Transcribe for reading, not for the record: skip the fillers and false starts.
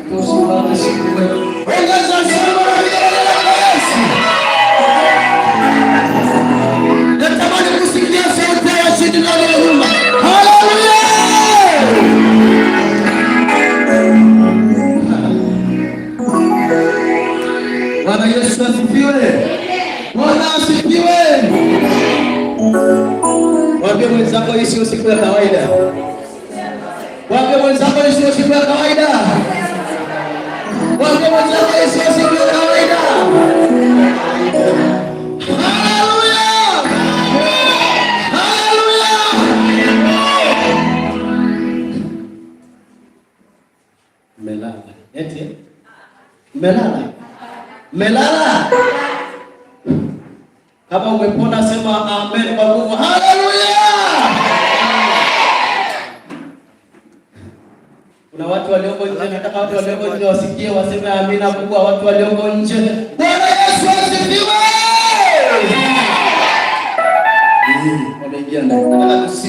Haitoshi Baba, siku wetu. Ongeza shangwe na vigelegele kwa Yesu. Natamani kusikia sauti ya washindi ndani ya nyumba. Haleluya! Bwana Yesu asifiwe. Bwana asifiwe. Mwambie mwenzako, hii sio siku ya kawaida. Mwambie mwenzako, hii sio siku ya kawaida. Mwambie mwenzako, hii sio siku ya kawaida. Haleluya! Haleluya! Mmelala. Eti? Mmelala. Mmelala. Kama umepona, sema amen kwa nguvu. Haleluya! Kuna watu walioko nje, nataka watu walioko nje wasikie, waseme amina kubwa. Watu walioko nje, Bwana Yesu asifiwe. Wameingia ndani. Nataka tusi